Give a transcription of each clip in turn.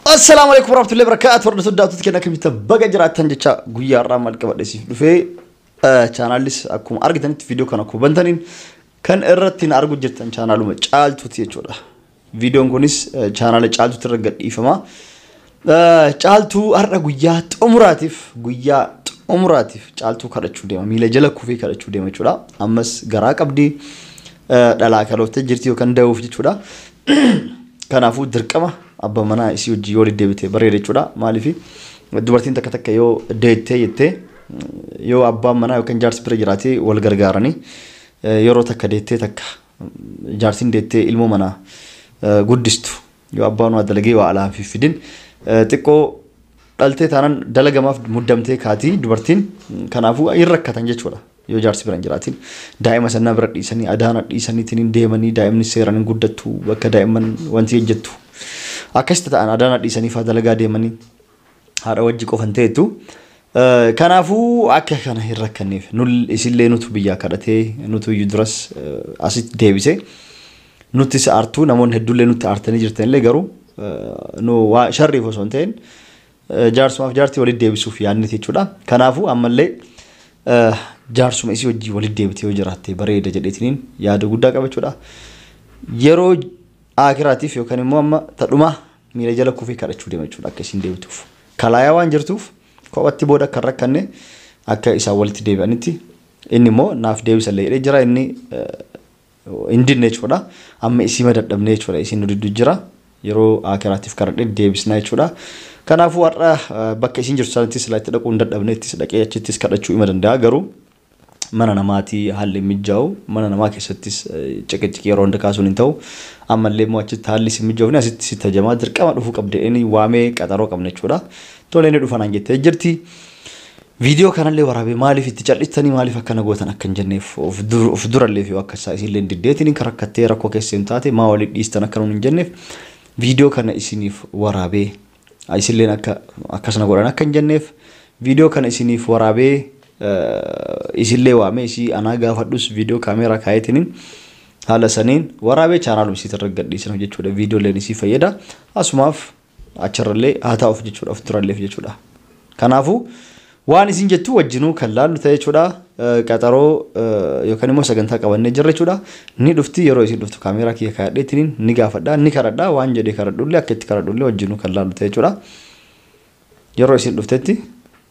Assalaamu alaikum warahmatullahi wabarakatuh. Hordoftoota daawwattoota keenya akkamitti baga jiraattan jecha guyyaa har'aa maal qabadhe siif dhufee chaanaallis akkuma argitanitti viidiyoo kana akkuma bantaniin kan irratti na argu jirtan chaanaaluma Caaltuuti jechuudha. Viidiyoon kunis chaanaala Caaltuuti irra gadhiifama. Caaltuu har'a guyyaa xumuraatiif Caaltuu kadhachuu deema. Miila jala kufee kadhachuu deema jechuudha. Ammas garaa qabdi, dhalaa kalooftee jirti yookaan da'uuf jechuudha. Kanaafuu dirqama abbaa manaa isii hojii yoo deddeebite bareeda jechuudha. Maaliif dubartiin takka takka yoo deettee jettee yoo abbaan manaa yookaan jaarsi bira jiraatee wal gargaaranii yeroo takka deettee takka jaarsiin deettee ilmoo manaa guddistu yoo abbaan waa dalagee waa alaa fidin xiqqoo dhaltee taanaan dalagamaaf muddamtee kaatii dubartiin, kanaafuu hin rakkatan jechuudha. Yoo jaarsi bira hin jiraatin daa'ima sanaa bira dhiisanii adaana dhiisanii deemanii daa'imni seeraan hin guddattu, bakka daa'imman wanti hojjettu. Akkasitti ta'an adaana dhiisanii fa'aa dalagaa deemanii haadha wajji qofan ta'etu. Kanaafuu akka kana hin rakkanneef nul isillee nutu biyyaa kadhatee nutu iyyuu duras asitti deebise nutti aartuu namoonni hedduullee nutti aartanii jirtanillee, garuu nu waa sharriif osoo hin ta'in jaarsumaaf jaartii walitti deebisuuf yaadniti jechuudha. Kanaafuu ammallee jaarsuma isii wajjii walitti deebitee yoo jiraatte bareeda jedheetiniin yaada guddaa qaba jechuudha. Yeroo akiraatiif yookaan immoo amma tadhumaa miila jala kufee kadhachuu deema jechuudha akka isiin deebituuf. Kalaayaa waan jirtuuf kophatti booda akka hin rakkanne akka isaan walitti deebi'anitti inni immoo naaf deebisallee jedhee jira, inni hin dinne jechuudha. Amma isii madadhabne jechuudha, isiin nu gidduu jira. Yeroo akiraatiif kadhadhee deebisnaa jechuudha. Kanaafuu har'a bakka isiin jirtu sanattis silaa itti dhaquu hin dadhabne, ittis dhaqee achittis kadhachuu ima danda'a, garuu mana namaatii haalli mijaa'u mana namaa keessattis ciqiciqii yeroo hunda kaasuun hin ta'u. Ammallee immoo achitti haalli si mijoofne asitti si tajamaa dirqama dhufuu qabde, inni waamee qaxaroo qabne jechuudha. Tolee, inni dhufanaan jettee jirti. Viidiyoo kanallee waraabee maaliif itti cal'istanii, maaliif akkana gootan akka hin jenneef, of durallee fi akka isaa isinillee diddeetiin kan rakkattee rakkoo keessa hin taate maa waliin dhiistan akka nuun hin jenneef viidiyoo kana isiniif waraabee, isinilleen akka akkasuma godhan akka hin jenneef viidiyoo kana isiniif waraabee, isillee waamee isii anaa gaafadhus viidiyoo kaameeraa kaayeetiniin haala saniin waraabee chaanaaluma isiitirra irra gadhiisana jechuudha. Viidiyooleen isii fayyada. Asumaaf achirrallee haa taa'uuf jechuudha, of duralleef jechuudha. Kanaafuu waan isin jettu wajjinuu kan laallu ta'e jechuudha. Qaxaroo yookaan immoo sagantaa qabannee jirra jechuudha. Ni dhufti, yeroo isin dhuftu kaameeraa kiyya kaayadheetiin ni gaafadha, ni kadhadha, waan jedhee kadhadhullee akka itti kadhadhullee wajjinuu kan laallu ta'e jechuudha. Yeroo isin dhuftetti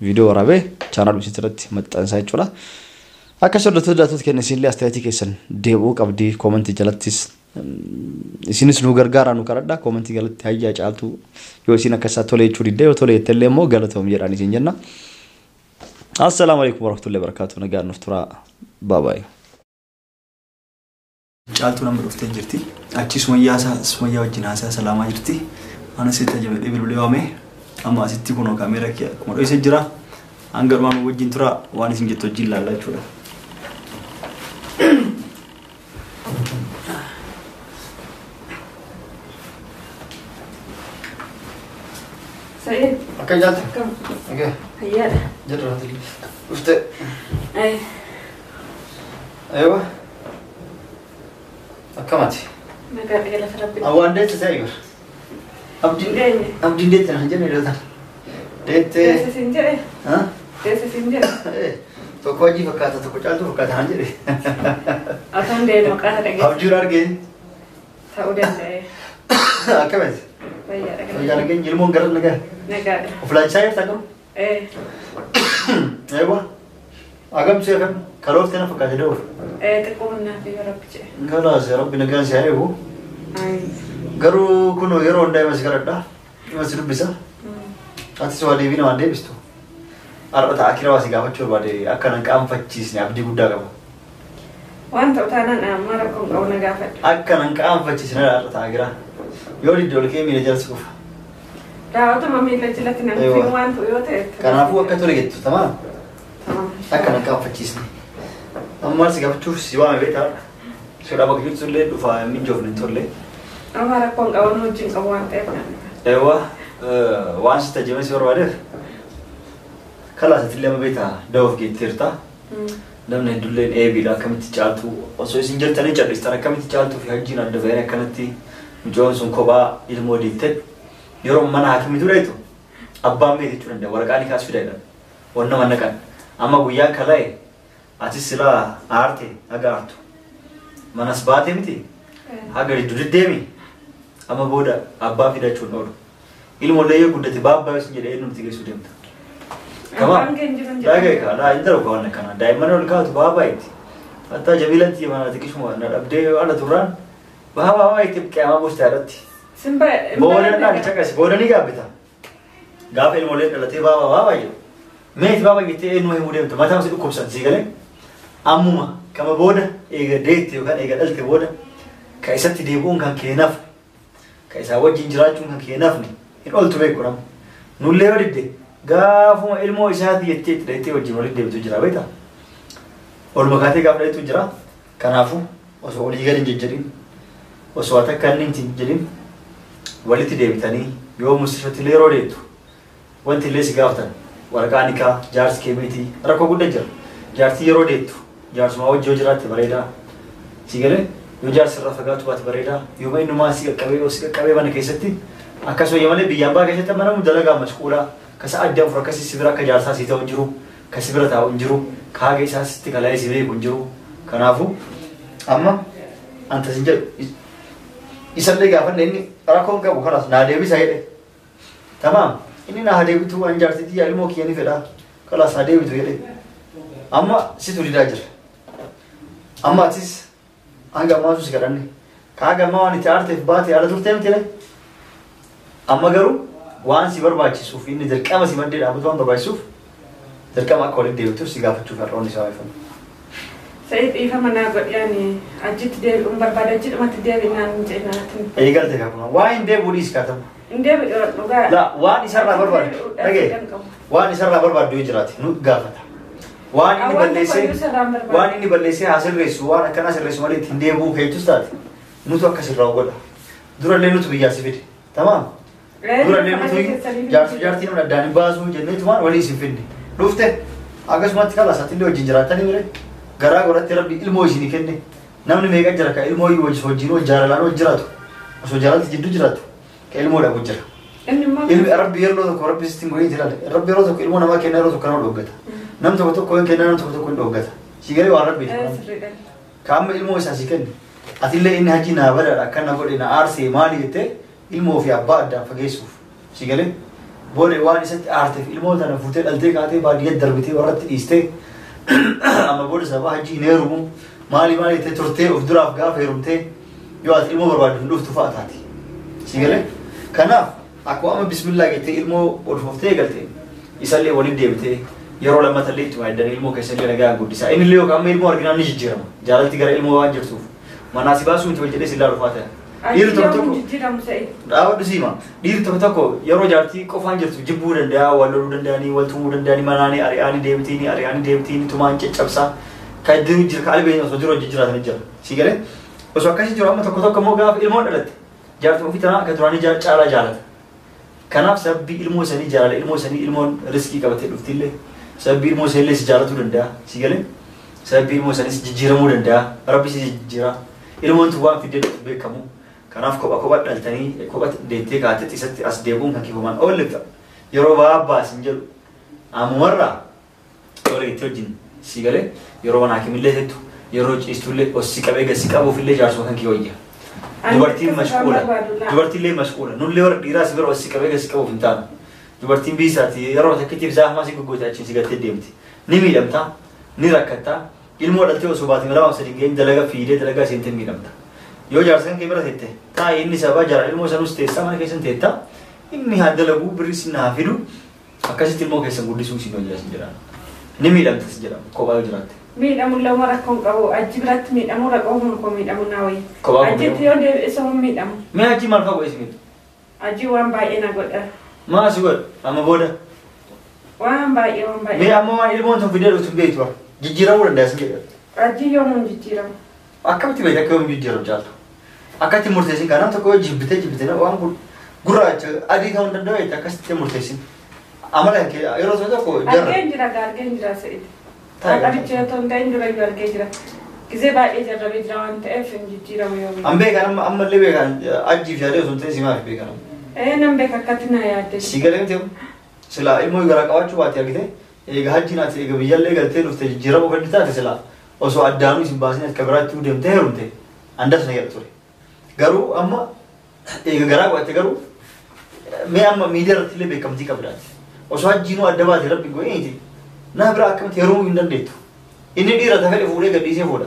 viidiyoo waraabee chaanaaluma isiitti irratti maxxansaa jechuudha. Akka hordoftoota daawwattoota keenya isinillee astaayitii keessan deebi'uu qabdi, koomentii jalattis isinis nu gargaaraa, nu kadhadha koomentii jalatti. Hayyaa Caaltuu yoo isin akka isaa tole jechuu didde, yoo tole jettellee immoo galatoom jedhaan isin jenna. Assalaamu alaikum warahmatullahi wabarakatuh. Nagaan nuuf turaa. Bye bye. Caaltuu nama dhuftee jirti. Achi Sumayyaa Sumayyaa wajjin haasaa salaamaa jirti. Ana sitti ajabadhee bilbilee waamee amma asitti kunoo kaameeraa kiyya akkuma dho'isee jira. Hanga dhumaa nu wajjin tura, waan isin jettu wajjin ilaallaa jechuudha. Sa'id, Akkam jaalta? Akkam? Okei. Fayyaadha. Jedhu dhufte. Ay, Eewa. Akkamati? Nagaa galata Rabbi. Awwaan deette ta'e gara. Abdiin Geenye. Abdiin deette na jenne dhootan. Deette. Teessa siin jedhe. Ha? Teessa siin jedhe. Tokko hojii fakkaata, tokko Caaltuu fakkaata naan jedhe. Otoon deemu maqaa dhageesse. Abjuun argee. Ta'uu danda'e. Akkamati? Fayyaadha. Fayyaa, nageenya, ilmoon gara nagaa. Nagaadha. Of laalchisaa jirta garuu? Eh, Eewa. Agamsi akam? Karoortee na fakkaate da'uuf. Eh, xiqqoo humnaa fi yoo Rabbi jedhe. Kalaas Rabbi nagaan si haa eegu. Ay. Garuu kun yeroo hundaa ima si kadhadha. Ima si dubbisa. Atis waa deebii namaan deebistu. Har'a ta'a akira waa si gaafachuu barbaade, akka nan qaanfachiisne abdii guddaa qaba. Waan ta'u taanaan amma rakkoon qabu, na gaafadhu. Akka nan qaanfachiisne har'a ta'a akira. Yoo didde ol kee miila jala si kufa. Daawwatuma miila jalatti nan Eewa. kufiin waan ta'u yoo ta'e. Kanaafuu akka tole jettu tamaa Tamam. akka nan qaanfachiisne. Amma maal si gaafachuuf si waame beektaa? Sodaa bakka jirtu illee dhufa hin mijoofne hin tolle. Amma rakkoon qabu, nu wajjin qabu waan ta'eef naan dhufa. Eewwa, waan si tajaajilu si barbaadeef kalaas ati amma beektaa da'uuf geetteerta. Namni hedduulleen eebiidha, akkamitti Caaltuu osoo isin jirtanii callistan, akkamitti Caaltuu fi Hajjiin adda bahanii, akkanatti mucaan sun kophaa ilmoo deette. Yeroo mana haakimitu dheetu abbaan meeti jechuu danda'a. Waraqaa ni kaas fida jedhan. Wanna manna kan. Amma guyyaan kalaa'e atis silaa aarte haga aartu. Manas baate miti haga diddu diddeemi. Amma booda abbaa fidachuun oolu. Ilmoollee yoo guddate baabbaa yoo sin jedhee eenyutti geessuu deemta. Abbaan kee hin jiru hin Dhagaye jedhamu. kaa laa hin darbu waan akkana. Daa'imman ol kaatu baabaa itti. Hattaa Jamiilanti mana xiqqishuma na dhabdee ala turraan baabaa itti qiyaamaa buuste irratti. Simba Booda dhaan caqasi booda ni gaabbita. Gaafa ilmoolee dhalatee baabaa baabaa jedhu. Meeti baabaa jettee eenyuma himuu deemta mataa si dhukkubsan sii galee. Ammuma kama booda eega deette yookaan eega dhalte booda ka isatti deebi'uun kan kee nafne ka isaa wajjin jiraachuun kan kee nafne hin ooltu beeku nama. Nullee yoo didde gaafuma ilmoo isaati jettee itti dhahittee wajjin walitti deebitu jira beektaa? Oluma kaatee gaafa dhahitu jira. Kanaafuu osoo olii gadi hin jejjedhin osoo ati akka inni hin jedhin walitti deebitanii yoo mustifatti illee yeroo deettu wanti illee si gaafatan waraqaa nikaa jaarsi kee miti rakkoo guddaa jira. Jaartii yeroo deettu jaarsumaa wajji yoo jiraatte bareedaa. Si galee yoo jaarsi irraa fagaatu baate bareedaa. Yoo innumaa si qaqqabee yoo si qaqqabee mana keessatti akkasuma malee biyyaan baa keessatti amma namni dalagaa mashquulaa kasa adda afur akkasii si bira akka jaarsaa si ta'u hin jiru ka si bira taa'u hin jiru ka haga isaa sitti kalaa'ee si beeku hin jiru. Kanaafuu amma anta sin jedhu isallee gaafanne inni rakkoon qabu kanaas naa deebisa jedhe. Tamaam inni naa deebitu waan jaarsitii ilmoo kiyya ni fedha kalaas haa deebitu jedhe. Amma situ didaa jira. Amma atis hanga ammaatu si kadhanne. Ka hanga ammaa waan itti aarteef baate ala turtee miti le. Amma garuu waan si barbaachisuuf inni dirqama si maddee dhaabbatu waan barbaachisuuf dirqama akka walitti deebituuf si gaafachuuf har'oonni isaa waayifame. Sa'id dhiifama naa godhi ani achitti deebi'uun barbaada achidhumatti deebi'inaan hin jedhin. Eegalte kaakuma waa hin deebi'uu dhiisi kaatama. Hin deebi'u dhugaa. La waan isarraa barbaadu dhagee waan isarraa barbaadu yoo jiraate nu gaafata. Waan inni balleessee waan inni balleessee haa sirreessu waan akkanaa sirreessu malee ittiin deebi'uu keetus taate nutu akka sirraa godha. Durallee nutu biyyaa si fide. Tamaam. Durallee nutu jaarsi jaartii namni addaan hin baasuu jenneetumaan walii isin fidne. Dhufte akkasumatti kalaas atillee wajjin jiraattanii mire garaa godhatte rabbi ilmoo isinii kenne. Namni meeqa jira ka ilmoo wajjin wal jaalalaan wal jiraatu osoo jaalalti jidduu jiraatu ka ilmoo dhabu jira. Inni immoo Ilmi rabbi yeroo tokko rabbi sitti hin godhin ilaale. Rabbi yeroo tokko ilmoo namaa kenna yeroo tokko nama dhoggata. Nam tokko tokko hin kenna nam tokko tokko hin dhoggata. Si galee waan rabbi. Sirriidha. Ka amma ilmoo isaa si kenne. Atillee inni hajji naa badaadha akkana godhe na aarsee maali jettee ilmoo fi abbaa addaan fageessuuf. Si galee booda waan isatti aarteef ilmoo tana fuutee dhaltee kaatee baadiyyaa darbitee warratti dhiistee amma booda sababa hajji hin heerumu maali maali jettee turtee of duraaf gaafa heerumtee yoo ati ilmoo barbaaddu hin dhuftu fa'a taati. Si galee kanaaf akkuma amma bismillaa jettee ilmoo ol fooftee eegalte isallee waliin deebitee yeroo lammatallee ittuma eddanii ilmoo keessallee nagaa guddisaa. Inni illee yookaan amma ilmoo arginaan ni jijjiirama. Jaalalti gara ilmoo waan jirtuuf. Manaa si baasuu miti wal jedhee si ilaalu fa'aa ta'a. Dhiirri tokko tokko Jijjiiramu Sa'id. dhaabadhu siima. Dhiirri tokko tokko yeroo jaartii qofaan jirtu jibbuu danda'a, wal loluu danda'anii, wal tumuu danda'anii, manaanii ari'aanii deebitiini, ari'aanii deebitiini, tumaan caccabsaa. Kan jiru jira, kan albeen osoo jiru hojii jiraatanii jira. Si galee osoo akkasii jiru amma tokko tokko immoo gaafa ilmoon dhalatte jaartii ofii tanaa akka duraanii caalaa jaalata. Kanaaf sababbii ilmoo isanii jaalala ilmoo isanii ilmoon riskii qabatee dhuftillee sababbii ilmoo isanii illee si jaalatuu danda'a. Si galee sababbii ilmoo isanis jijjiiramuu danda'a. Rabbi si jijjiira. Ilmoon tun waan fiddee dhuftu beekamu. Kanaaf kopha kopha dhaltanii kopha deettee kaatee isatti as deebi'uun kan kiifaman oolle ta'a. Yeroo baabaa sin jedhu ammumarraa tola itti wajjin si galee yeroo mana haakimillee jettu yeroo ciistullee os si qabee gad si qabuufillee jaarsuma kan kee wayya. Dubartiin mashquula. Dubartiillee mashquula. Nullee warra dhiiraa si bira os si qabee gad si qabuuf hin taanu. Dubartiin biyyisaati yeroo takkitiif zaafamaa si goggoota achiin si gattee deemti. Ni miidhamta, ni rakkatta. Ilmoo dhaltee osoo baatee lamaaf sadii ga'een dalaga fiidee dalagaa seentee miidhamta. Yoo jaarsa kan kee bira teette taa'ee inni sababa jaara ilmoo sanus teessaa mana keessan teetta inni haa dalaguu birri sin haa fidu akkasitti ilmoo keessan guddisuu isin hojjaa sin jedhama. Ni miidhamta sin jedhama kophaa yoo jiraatte. Miidhamuun lama rakkoon qabu achi biratti miidhamuu rakkoo kun miidhamuu naa wayya. Kophaa kun Achitti yoo deebi'e isa miidhamu. Mee achi maal fa'aa godhe isin Achi waan baay'ee na godha. Maa si godhe amma booda Waan baay'ee waan mee baay'ee. amma waan ilmoon sun fidee dhuftu hin beektu bara jijjiiramuu danda'a sin jedhama. Achi yoomuu hin jijjiiramu. Akkamitti beekta akka yoom jijjiiramu caaltu? Akkatti murteessin kanaaf tokko yoo jibbitee jibbitee waan gurraacha adii ta'uu hin danda'u jette akkasitti murteessin. Amala kee yeroo tokko tokko jarra. Argeen jira argeen jira Sa'id. Taa'e. Qaricha yoo ta'u hin ta'in dura iyyuu argee jira. Gizee baay'ee jarrabee jira waan ta'eef hin jijjiiramu yoomuu. An beekan amma ammallee beekan ajiif yaadee osoo hin ta'in simaaf beekan amma. Nan beeka akkatti na yaadde. Si galee miti silaa ilmoo garaa qabaachuu baate argite eega hajjiin ati eega biyyallee galtee dhufte jijjiirama kan taate silaa osoo addaanuu isin baasin akka biraatti deemtee heerumte andas na jedha ture. Garuu amma eega garaa qabatte garuu mee amma miidiyaa irratti illee beekamtii qabdaati. Osoo hajjiinuu adda baate rabbi go'eeti naa biraa akkamitti heerumuu hin dandeettu. Inni dhiira ta fedhe fuudhee gadhiisee fuudha.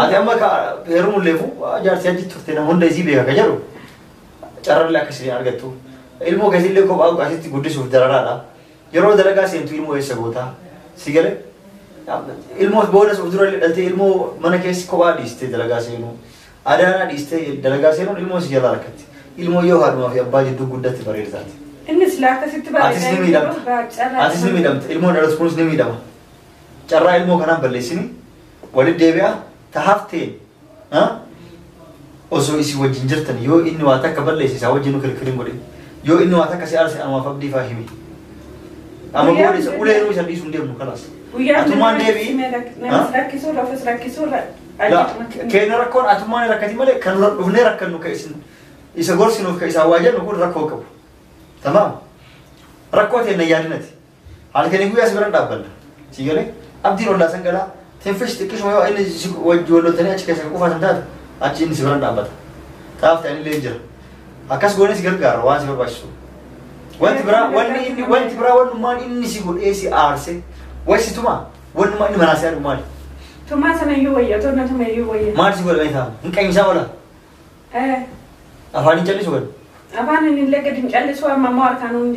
Ati amma heerumullee jaartii hajji turte nama hunda isii beeka ka jedhu carrallee akkasii argattu. Ilmoo keessillee kophaa asitti guddisuuf dararaadha. Yeroo dalagaa seentu ilmoo eessa gootaa? Si galee? Ilmoo boodas of dura dhaltee ilmoo mana keessi kophaa dhiistee dalagaa seenuu. Adaanaa dhiistee dalagaa seenuun ilmoo si jalaa rakkatti. Ilmoo yoo haadhumaa fi abbaa jidduu guddatti bareeda taate. Innis akkasitti bareeda. Atis ni miidhamta. Atis ni miidhamta. Ilmoon dhalatu kunis ni miidhama. Carraa ilmoo kanaan balleessini walitti deebi'a tahafteen osoo isin wajjin jirtan yoo inni waa takka balleesse isaa wajjin kirkiriin godhin. Yoo inni waa takka si aarse anumaaf abdii faa himi. Amma booda isa ulee yeroo isa dhiisuu hin deemnu kalaas. Atummaan deebi'i. Namas rakkisuurra ofis rakkisuurra. Keenya rakkoon atummaan rakkati malee kan dhufnee rakkannu ka isin isa gorsinuuf ka isaan waa jennu kun rakkoo qabu. Tamaam. Rakkoo ta'e na yaadinati. Halkanii guyyaa si biraan dhaabbanna. Si galee abdiin ollaa san galaa tinfish xiqqishuma yoo inni wajji walloltanii achi keessa qufatan taate achi inni si biraan dhaabbata. Taaf ta'an illee jira. Akkas goonee si gargaara waan si barbaachisu. Wanti biraa wanni inni wanti biraa wannummaan inni si godhee si aarse waysi tumaa wannummaan inni manaa si aduu maali? Tumaa sana iyyuu wayya tonna tuma iyyuu wayya. Maal si godhamee taa'amu? Hin qanyisaa oola? Afaan hin callisu godhe? Afaan inni illee gadi hin callisu amma immoo harkaan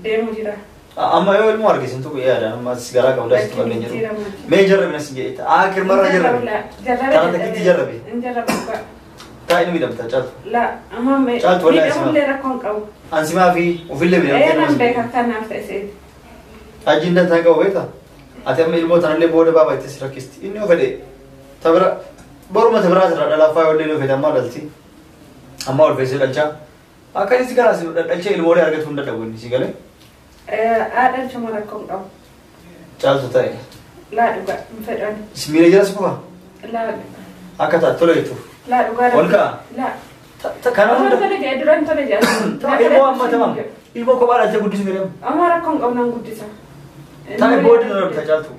deemu jira. Amma yoo ilmoo argisiin tuqu yaada amma as garaa qabdaa sitti ballee jiru. Mee jarrabe nas hin jedhe akir marra jarrabe. Karaa takkitti jarrabe. Hin jarrabe. Taa'in miidhamta caaltu. La amma mee Caaltu wallahi miidhamullee rakkoon qabu. Ansimaa fi ofillee miidhamtee. Nan beeka kanaaf ta'e seeti. Hajjiin dantaa qabu beektaa? Ati amma ilmoo tanallee booda baaba itti si rakkisti. Inni yoo fedhe tabira boruma tabiraa irraa dhalaffaa yoo illee fedhe ammaa dhalti. Ammaa ol feesee dhalchaa. Akkasitti karaa si dhalchee ilmoolee argatu hin dadhabu inni si galee. Haadhalchuma rakkoon qabu. Caaltu ta'e. Laa dhugaa hin fedhan. Miila jala si kufa? Laa. Akka ta'a tola jettu. Laa dhugaa. Ol ka'a? Laa. Kana hunda. Tole jedhe duraan tole jedhe. Ilmoo amma tamam. Ilmoo kophaa dhalchee guddisuu fedhamu. Amma rakkoon qabu nan guddisa. Taa'e booda na rakkata caaltu.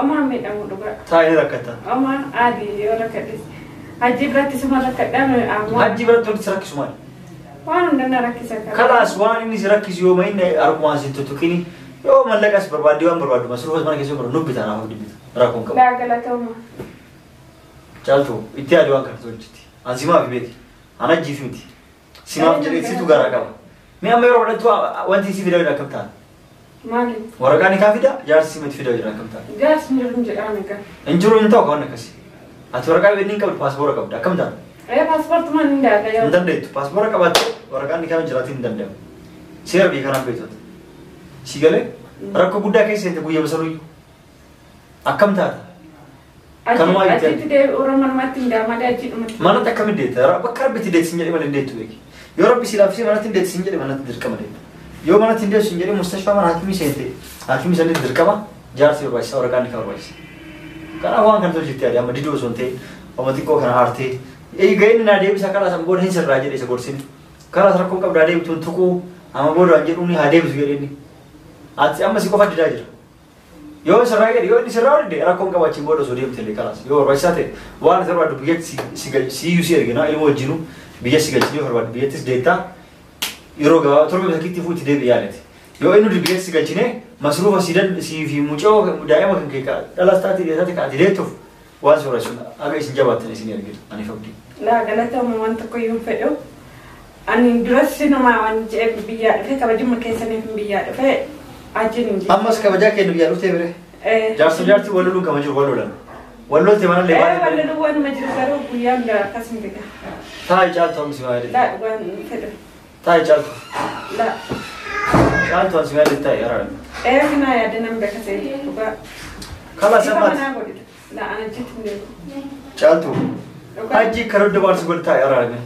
Amma miidhamu dhugaa. Taa'e ni rakkata. Amma adii yoo rakkadhes. Hajji biratti suma rakkadhaan amma. Hajji biratti wanti si rakkisu maali? Waan hunda na rakkisa kana. Kalaas waan inni si rakkisu yoo inni harkumaan si tuttuqini yoo mallaqas barbaadde waan barbaaddu masruufas mana keessa barbaaddu nubbita naaf dibbita rakkoon qabu. Laa galatooma. Caaltu itti yaadi waan kana tolchiti. An simaaf beeki. An hajjiif miti. Simaaf jedhee situ garaa qaba. Mee amma yeroo fudhattu wanti si fidaa akkam ta'a? Maali? Waraqaa ni kaa fida jaarsi simatti fidaa jira akkam ta'a? Jaarsi hin jiru jedhaan egaa. Hin jiru hin ta'u waan akkasii. Ati waraqaa inni hin qabdu paaspoora qabda akkam ta'a? Paaspoortuma hin danda'a yoo. Hin dandeettu paaspoora qabaatte waraqaan ni kaa jiraatiin hin danda'amu. Seera biyya kanaan beektoota. Si galee rakkoo guddaa keessa seente guyyaa basaruyyuu. Akkam taata? Kanumaa itti Achitti deebi'uu manumatti hin daamalee achi dhumatti. Manatti akkamitti deetta? Bakka rabbi itti deessin jedhee malee hin deettu beeki. Yoo rabbi si laafisee manatti hin deessin jedhee manatti dirqama deetta. Yoo manatti hin deessu hin jedhee mustashfaa mana haakimii seente haakimii sanitti dirqama jaarsi barbaachisa waraqaan ni barbaachisa. Kanaaf waan kana tolchitti yaade amma didoo osoo hin ta'in amma xiqqoo kana aartee egaa inni naa deebisa karaa san booda hin sirraa jedhe isa gorsini. Karaa rakkoon qabdaa deebituun tuquu amma booda waan jedhuun haa deebisu jedhe inni. Ati amma si qofa didaa jira. Yoo sirraa jedhe yoo inni sirraa dide rakkoon qabaachiin booda osoo deemte illee kalaas yoo barbaachisaa ta'e waan ati barbaaddu biyyatti si si ergina ilmoo wajjinuu biyya si galchini yoo barbaaddu biyyattis deettaa yeroo gabaabaa torba sakkiitti fuutti deebi'i yaalati. Yoo inni biyyatti si galchine masruufa si fi mucoo daa'ima kan kee dhalas taate dhiyeessaate kan ati deettuuf waan si barbaachisu akka isin jabaattan isin ergina ani fabdii. Laa galatooma waan tokko iyyuu hin fedhu. Ani duras sinumaa waan jedhe biyyaa dhufe kabajuma keessaniif biyyaa dhufe ajjiin hin jiru. Ammas kabajaa kennu biyyaa dhuftee bire. Jaarsa jaartii wal loluun kama jiru wal lolan. Wal lolte mana lee baay'ee. Wal loluun waanuma jiru garuu guyyaan biraa akkas hin beeka. Taa'i caaltu amma si maayilii. Laa waan fedhu. Taa'i caaltu. Laa. Caaltu amma si maayilii taa'i araara. Kana yaada nan beeka ta'e dhugaa. Kalaas ammaati. Laa ana achitti hin beeku. Caaltu. Hajji karoora dabaarsi godhe taa'i araara.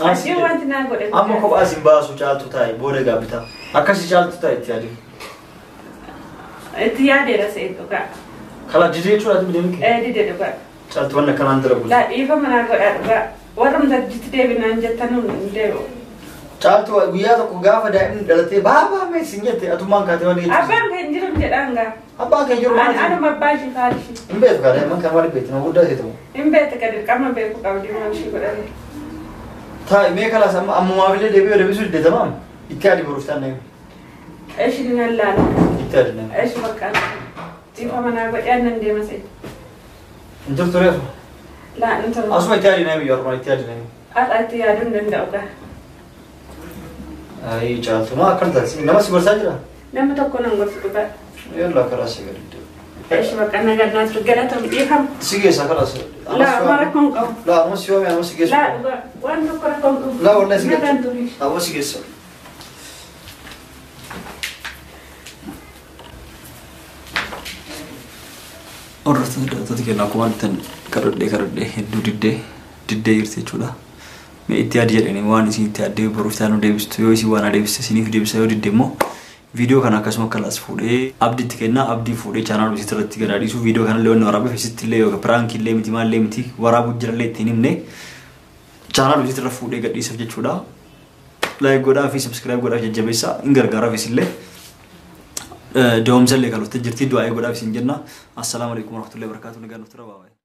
Hajji wanti naa godhe. Amma kophaa isin baasu caaltu taa'i booda gaabbitaa. Akkasi caaltu taa'i itti yaadu. Itti yaadeera se'e dhugaa. Kala didee jechuudha ati deemke? Didee dhugaa. Caaltu wanna kanaan dura bulchu. Laa dhiifa manaa godhaa dhugaa. Warra achitti deebinaan jettan hin deebi'u. Caaltuu guyyaa tokko gaafa daa'imni dhalatee baabaa mee sin jette atummaan kaatee waan jechuudha. Abbaan kan jiru jedhaan gaa. Abbaan kan jiru Ani maal? anuma abbaa ishii faadhi ishii. Hin beeku kaa daa'imman kan maaliif beekti nama guddaa ta'e ta'u. Hin beekte ka dirqama beeku qabdi maal ishii godhate. Taa'i mee kalaas amma ammumaaf illee deebi'ee deebisuu didde tamaam. Itti yaadi boruuf ta'an nami. Ishi nan laala. Itti yaadi nami. Ishi bakka dhiifama naa godhee annan deema se'e. Hin turtu reefu. Laa hin tolu. Asuma itti yaadi nami yeroo itti yaadi nami. Har'a itti yaaduu hin danda'u gaa. Ayi caaltu maa akkana taate nama si gorsaa jira? Namni tokko nan gorsu dhugaa. Yalla karaa si gadi deemu. Ishi bakka nagaa ture galatoom dhiifama. Si geessa karaa si. Laa amma rakkoo hin qabu. Laa amma si waame amma si geessa. Laa dhugaa waan tokko rakkoo hin qabu. Laa wallahi si Nagaan geessa. ture. Amma si geessa. Hordoftoota daawwattoota keenya akkuma argitan kadhadhee kadhadhee hedduu diddee diddee jirti jechuudha. Mee itti yaadi jedhanii waan isin itti yaaddee boruuf taanu deebistu yoo isin waan adeemsiste isiniif deebisa yoo didde immoo viidiyoo kana akkasuma kalaas fuudhee abdiitti kennaa abdii fuudhee chaanaal isitti irratti gad dhiisu viidiyoo kana illee wanni waraabeef isitti illee yookaan piraankii illee miti maallee miti waraabuu jirallee ittiin himne chaanaal isitti irra fuudhee gad dhiisuuf jechuudha. Like godhaa fi subscribe godhaa fi jajjabeessaa hin gargaaraafis illee. Da'umsa illee kalooftee jirti du'aa godhaaf isin jenna. Assalaamu alaikum warahmatullahi wabarakatuh. Nagaan nuuf tura baabaa.